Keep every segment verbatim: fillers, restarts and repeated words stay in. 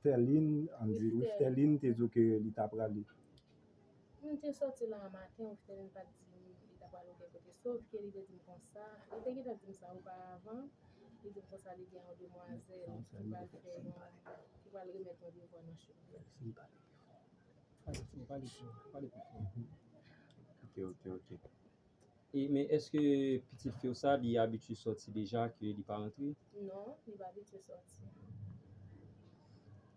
Wifterlin, ann di, Wifterlin te di w ke li ta prale. M te sòti la maten, Wifterlin pa t di m li ta prale okenn kote, sof ke li te di m konsa, li te gentan di m sa oparavan, li di m konsa li gen yon demwazèl ki pral fè yon, ki pral remèt yon devwa nan chemiz. Ok, ok, ok. E, men èske pitit fi w sa, li abitye sòti deja ke li pa rantre? Non, li pa abitye sòti.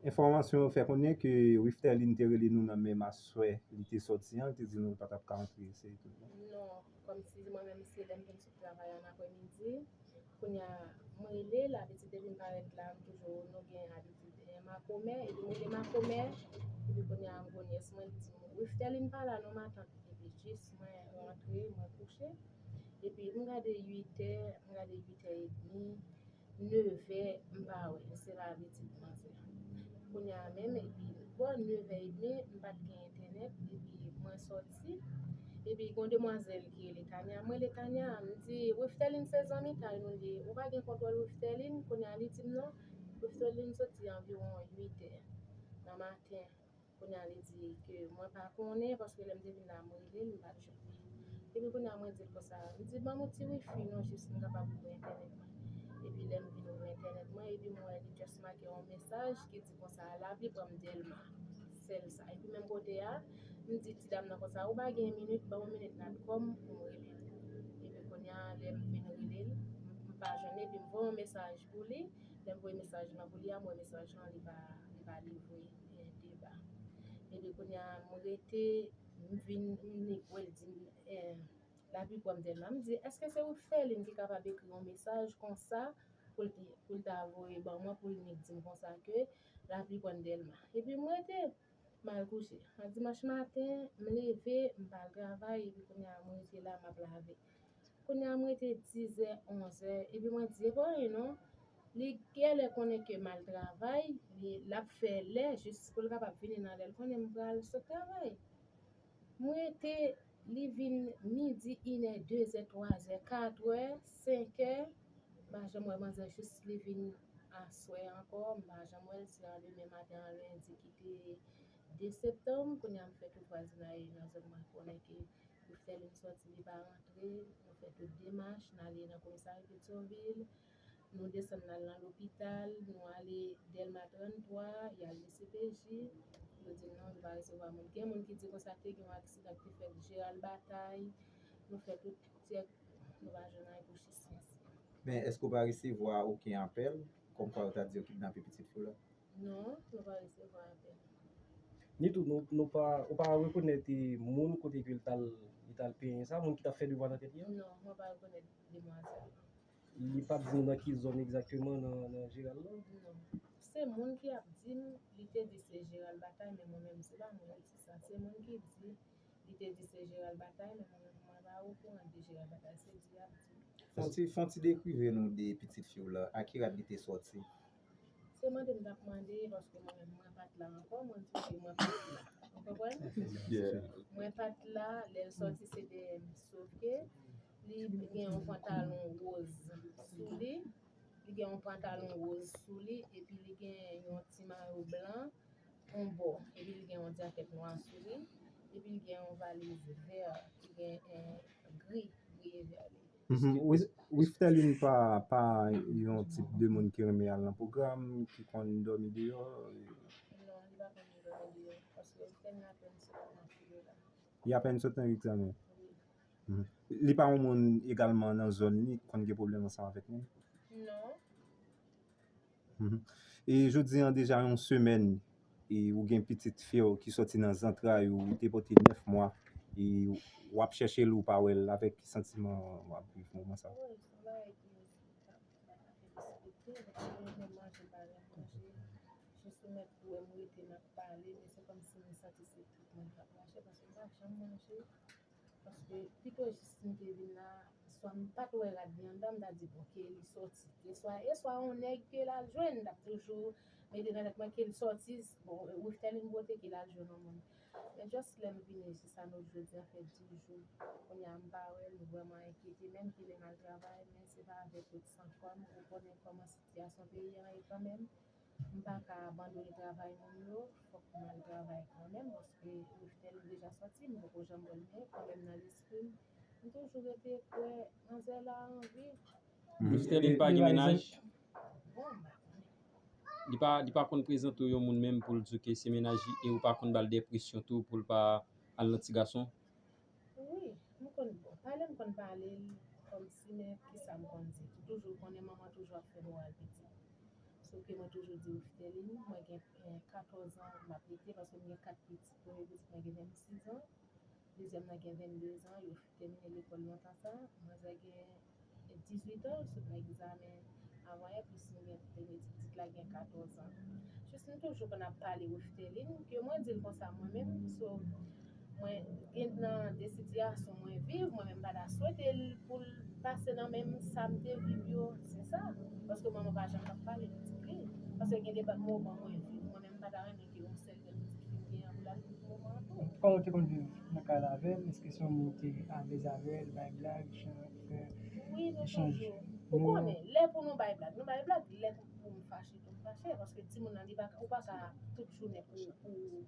Enfòmasyon yo fè konnen ke Wifterlin te rele nou nan menm aswè li te sòti an, li te di nou li pa t ap ka antre, se tout. Non, kòmsi mwen menm se lè m vin sot travay an aprèmidi, kounye a m rele l, abitid depi m parèt la, m toujou, nou gen abitid makomè, epi m rele makomè, epi kounye a m konnen si mwen li di m, Wifterlin pa la non matant, epi jis mwen rantre, mwen kouche, epi m gade uitè, m gade uitè edmi, nevè, m pa wè l, se pa abitid manzè. Kounye a menm, epi bò nevè edmi, m pa t gen entènèt, epi mwen sòti, epi gon demwazèl ki rele Tanya, m rele Tanya, m di, Wifterlin se zanmi Tay nou li ye, ou pa gen kontwòl Wifterlin, kounye a li di m non, Wifterlin soti anviwon uitè nan maten. Kounye a li di ke mwen pa konnen, paske lè m te vin la, m rele l, m pa t jwenn li. Epi kounye a mwen di l konsa, m di, ban m yon ti wifi non, jis m kapab ouvri entènèt mwen. Epi lè m vin ouvri entènèt mwen, epi m wè li just make yon mesaj ki di konsa, lapli pran m Dèlma. Sèl sa. Epi menm kote a, m di ti dam nan konsa, ou pa gen minit, ban m yon minit natcom pou m rele l. Epi kounye a, lè m vin rele l, m pa jwenn li, epi m voye yon mesaj pou li. Lè m voye mesaj lan pou li a, m wè mesaj lan, li pa, li pa livre. Deba. Epi kounye a, m rete, m vin, m nik wè l di m, lapli pran m Dèlma. M di, èske se Wifterlin ki kapab ekri yon mesaj konsa pou l, pou l ta voye ban mwen, pou l nik di m konsa ke lapli pran Dèlma. Epi m rete, m al kouche. An dimanch maten, m leve, m pa al travay, epi kounye a, m rete la, m ap lave. Kounye a, m rete dizè, onzè, epi mwen di, e pa anyen non. Li genlè konnen ke m al travay, li, l ap fè lè jis pou l kapab vini nan lè l konnen m pral sot travay. M rete, li vin midi, inè, dezè, twazè, katwè, senkè, m pa janm wè manzè jis li vin aswè ankò, m pa janm wè l, se an demen maten an lendi ki te de septanm, kounye a m fè tout vwazinay nan zòn mwen konnen ke Wifterlin sòti, li pa rantre, nou fè tout demach, n ale nan komisarya Petyonvil, nou desann n al nan lopital, nou ale Dèlma tranntwa, y al D C P J, yo di n non, nou pa resevwa moun. Gen moun ki di konsa te gen yon aksidan ki te fèt Jeral Batay, nou fè tout tchèk, nou pa jwenn anyen pou jis konsa. Men èske w pa resevwa okenn apèl kòmkwa yo ta di yo kidnape pitit fi w la? Non, nou pa resevwa apèl. Nitou, nou, nou pa, ou pa rekonèt moun kote ke l t al, li t al penyen sa, moun ki t ap fè devwa nan tèt li an? Non, mwen pa rekonèt demwazèl. Li pa t di nou nan ki zòn egzakteman nan, nan Jeral la? Non. Se moun ki ap di m, li te di se Jeral Batay, men mwen menm se pa mwen ki di sa. Se moun ki di, li te di se Jeral Batay, men mwen menm mwen pa okouran de Jeral Batay, se di y ap di. Fon ti, fon ti dekrive nou de pitit fi w la, a ki rad li te sòti? Se mande m t ap mande, paske mwen menm mwen pa t la ankò, mwen di ke mwen pa t la. Ou konprann? Mwen pa t la, lè l sòti se dèyè m. Sof ke li gen yon pantalon woz sou li, li gen yon pantalon woz sou li, epi li gen yon ti mayo blan, yon bò, epi li gen yon djakèt nwa sou li, epi li gen yon valiz vè ki gen, eh, gri, griye vè li. Wifterlin pa, pa yon tip de moun ki renmen al nan pwogram, ki konn dòmi deyò? Non, li pa konn dòmi deyò, paske Wifterlin apèn sot nan filo la. Li apèn sot nan egzamen? Li pa yon moun egalman nan zòn li konn gen pwoblèm ansanm avèk moun? Non. E jodi an deja yon semèn e ou gen pitit fi w ki sòti nan zantray ou, ou te pote nèf mwa, e w ap chèche l ou pa wè l, avèk ki santiman w ap viv moman sa? Wi, se yon bagay ki pa, pa ka fè diskite, lè m manje m pa renmen manje, jis ou mèt wè m rete m ap pale, men se kòmsi m santi se tout mwen k ap manje, paske m pa janm manje. Paske pito jis m te vin la, swa m pa t wè rad li anndan, m ta di bon, ke li sòti. E swa, e swa yon nèg ke l al jwenn, m t ap toujou mete nan tèt mwen ke l sòti, bon, Wifterlin pote ke l al jwenn yon moun. Men just lè m vini jis a nou jodi a fè dis jou, kounye a m pa wè l, m vrèman enkyete, menm ke lè m al travay, men se pa avèk tout san kò m, ou konnen kòman sitiyasyon peyi an ye kanmenm. M pa ka abandone travay moun yo, fòk m al travay kanmenm, paske Wiftelin deja sòti, m poko janm wè l, men kanmenm nan lespri m, m toujou rete kwè manzè la anvi. Wiftelin pa gen mennaj? Bon, m pa konnen. Li pa, li pa konn prezante w yon moun menm pou l di w ke se mennaj li, e ou pa konn ba l de presyon tou pou l pa al nan ti gason? Wi, m konn, bon, pale m konn pale l kòmsi, men kisa m konn di? Ou toujou konnen manman toujou ap fè moral pitit. Sof ke mwen toujou di Wiftelin, mwen gen, eh, katòz an, m ap rete paske m gen kat pitit. Premye pitit mwen gen vennsis an, dezyèm nan gen venndezan, yo tèmine lekòl lontan sa. Manzè gen dizuit an, sot nan egzamen avan yè, plis nou gen premye ti pitit la gen katòz an. Jis nou toujou konn ap pale Wiftelin, ke mwen di l konsa mwen menm, so, mwen gen nan de sitiyasyon mwen viv, mwen menm m pa ta swete l pou l pase nan menm sa m te viv yo, se sa. Paske manman pa janm t ap pale pitit li. Paske gen de moman mwen viv, mwen menm m pa ta renmen ke yon sèl tèl pitit fi m gen an pou l al viv moman an tou. Kòman w te konn viv nan kay la avè l? Èske se yon moun ou te alèz avè l, bay blag, chan, fè echanj? Wi, nou toujou. Ou konnen, lè pou nou bay blag, nou bay blag, lè pou, pou m fache, tou m fache. Paske timoun nan, li pa, ou pa ka tout jounen pou, pou,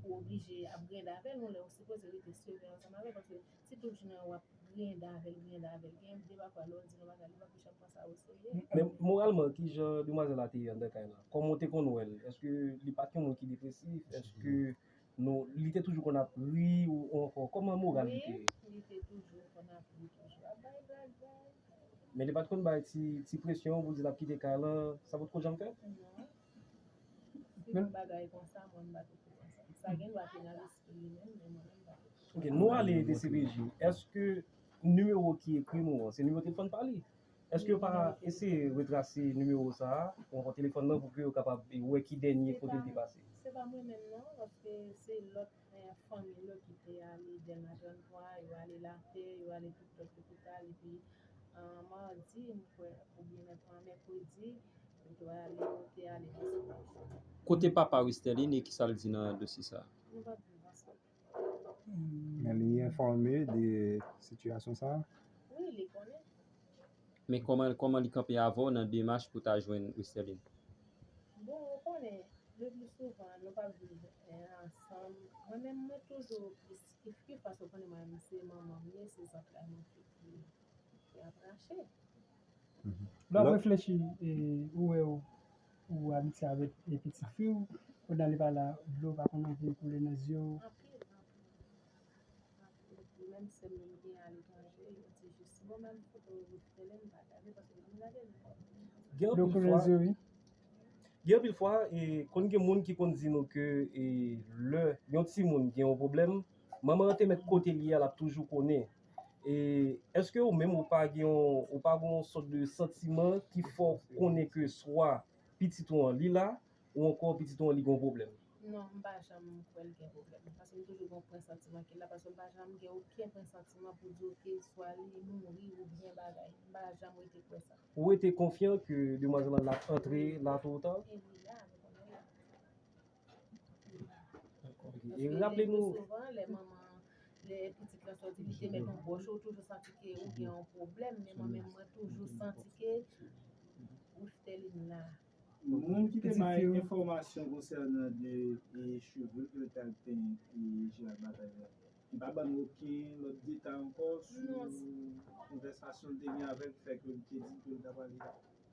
pou oblije ap grende avè l, yon lè ou sipoze rete sevè ansanm avè l, paske si tout jounen w ap grende avè l, grende avè l, gen de pafwa lè w di l yon bagay, li p ap janm pran sa o serye. Men moralman, ki jan demwazèl la te ye anndan kay la? Kòman w te konn wè l? Èske li pa t yon moun ki depresif? Èske non, li te toujou konn ap ri ou, ou ankò, kòman moral li te ye? Wi, li te toujou konn ap ri, toujou ap bay blag, bay. Men li pa t konn bay ti, ti presyon pou di l ap kite kay lan, sa potko janm fèt? Non. Si yon bagay konsa, mwen m pa t okouran sa. Sa gen dwa te nan lespri li menm, men mwen menm m pa t okouran. Ok, nou ale D C P J. Èske nimewo ki ekri nou an, se nimewo telefòn pa li? Èske yo pa eseye retrase nimewo sa a, ou ankò telefòn nan, pou ke yo kapab wè ki dènye kote l te pase? Se pa mwen menm non, paske se lòt, eh, fanmi l yo ki te ale Dèlma trannntwa, yo ale Latè, yo ale tout lòt lopital, epi, eh, madi, m kwè, oubyen mèk-, mèkredi, yo te ale, yo te ale nan sitiyasyon. Kote papa Wiftelin e kisa l di nan dosye sa a? Nou pa t viv ansanm. Men li enfòme de sitiyasyon sa a? Wi, li konnen. Men kòman, kòman li kanpe avè w nan demach pou ta jwenn Wiftelin? Bon, ou konnen, le pli souvan, nou pa viv, eh, ansanm. Mwen menm, mwen toujou plis kif kif, paske ou konnen mwen menm, se manman m ye, se zantray mwen ki, ki, ki ap rache. Lè w ap reflechi, e, ou wè w, ou abitye avèk, e, pitit fi w, kounye a li pa la, dlo pa konn anvi koule nan zye w. Anpil, anpil. Anpil. Menm sè m yo m gen aletranje, yo di jis, bon, menm foto Wiftelin m pa gade, paske m gade l. Gen anpil fwa, gen anpil fwa, e, konn gen moun ki konn di nou ke, e, lè yon timoun gen yon pwoblèm, manman an te mèt kote li a, l ap toujou konnen. E èske ou menm ou pa gen yon, ou pa gen yon sòt de santiman ki fè w konnen ke swa pitit ou an li la, ou ankò pitit ou an li gen yon pwoblèm? Non, m pa janm kwè l gen pwoblèm. Paske m toujou gen yon presantiman ke l la, paske m pa janm gen okenn presantiman pou di, oke, swa li mouri oubyen bagay. M pa janm rete kwè sa. Ou rete konfyan ke demwazèl lan ap antre la to ou ta? E li la, nou konnen l la. Ok. E raple nou. Paske le pli souvan, lè manman, lè pitit lan sòti, li te mèt yon bòch, ou toujou santi ke ou gen yon pwoblèm, men mwen menm, mwen toujou santi ke Wiftelin la. Moun ki te bay enfòmasyon konsènan de, e, cheve l ke l t al penyen, e, Gérald Bataille la, li pa ban nou okenn lòt detay ankò sou konvèsasyon l te gen avè l, fè ke l te di ke l t ap ale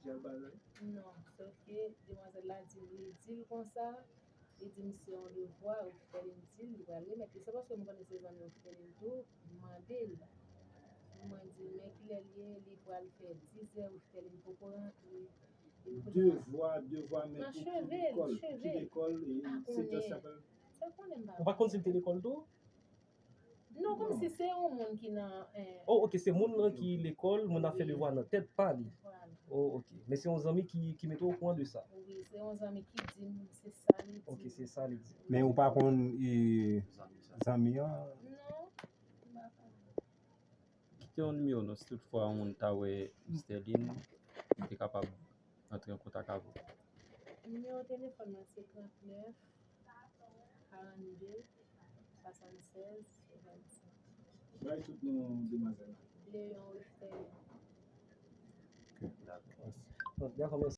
Gérald Bataille? Non, sòf ke demwazèl la di m, li di l konsa, li di m se yon devwa, Wiftelin di l, li pral remèt li. Se paske m konnen se zanmi Wiftelin tou, m mande l. Mwen di l, men kilè l ye, li pral fè dizè, Wiftelin poko rantre. Devwa, devwa, men pou ki lekòl? Ki lekòl, e, sektè sa pral? Ou pa konn si l te lekòl tou? Non, kòmsi se yon moun ki nan, eh. Oh, ok, se moun nan ki lekòl, moun nan fè devwa nan tèt pa li. Vwala. Oh, ok. Men se yon zanmi ki, ki mete w okouran de sa. Wi, se yon zanmi ki di m, se sa li di. Ok, se sa li di. Men ou pa konn, e, zanmi an? Non, m pa konnen. Kite yon nimewo non, si toutfwa yon moun ta wè Wiftelin, li te kapab antre an kontak avè w. Nimewo telefòn mwen se trannèf, karannde, swasannsèz, vennsenk. Bay tout non demwazèl la. Léon Wiftelin. Ok. Dakò. Bon, dakò, mèsi.